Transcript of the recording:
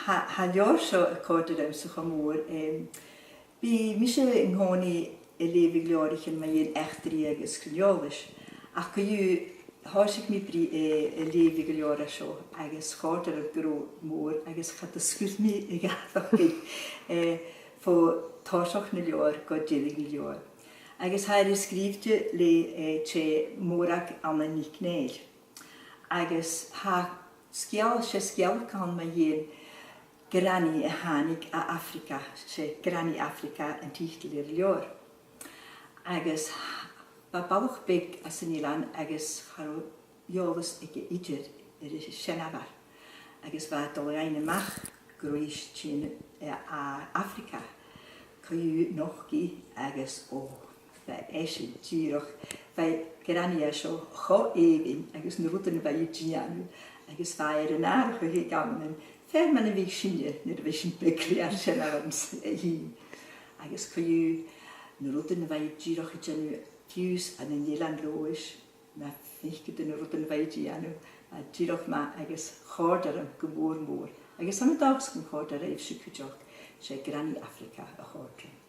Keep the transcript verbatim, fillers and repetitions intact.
Tha, tha an leabhar seo a' còrdadh riumsa cho mòr, em, bidh mise an-còmhnaidh a' leughadh leabhraichean mu dheidhinn eachdraidh agus cruinn-eòlais, ach co-dhiù, thòisich mi a' bruidhinn, eh, a' leughadh an leabhair seo agus chòrd e rium gu mòr agus cha do sguir mi a dh'fhaicinn, eh, bho thoiseach na leabhar gu deireadh na leabhar. Agus tha e air a sgrìobhadh le, eh, tè Mòrag Anna NicNèill. Agus tha sgeul, 's e sgeulachd a th' ann mu dheidhinn granny a thàinig à Afraga, 's e Granny Afraga an tiotal air an leabhar. Agus bha balach beag às an eilean agus cha robh eòlas aige idir air a seanmhair. Agus bha e a' dol a dh'fhaighinn a-mach gun robh i a' tighinn, eh, à Afraga co-dhiù, nochd i agus, ò, bha esan dìreach, bha granny seo cho èibhinn agus na rudan a bha i a' dèanamh, agus bha e air an atharrachadh aig amannan, feumaidh gun robh sinne, nuair a bha sinn beag, ri ar seanmhairean fhìn. Agus co-dhiù, na rudan a bha i dìreach a' dèanamh fiù 's ann an Eilean Leòdhais, ma dh'fhaicinn na rudan a bha i a' dèanamh, bha e dìreach math agus chòrd e rium gu mòr mòr. Agus tha mi an dòchas gun còrd e ribhse cuideachd, 's e Granny Afraga a chòrd rium.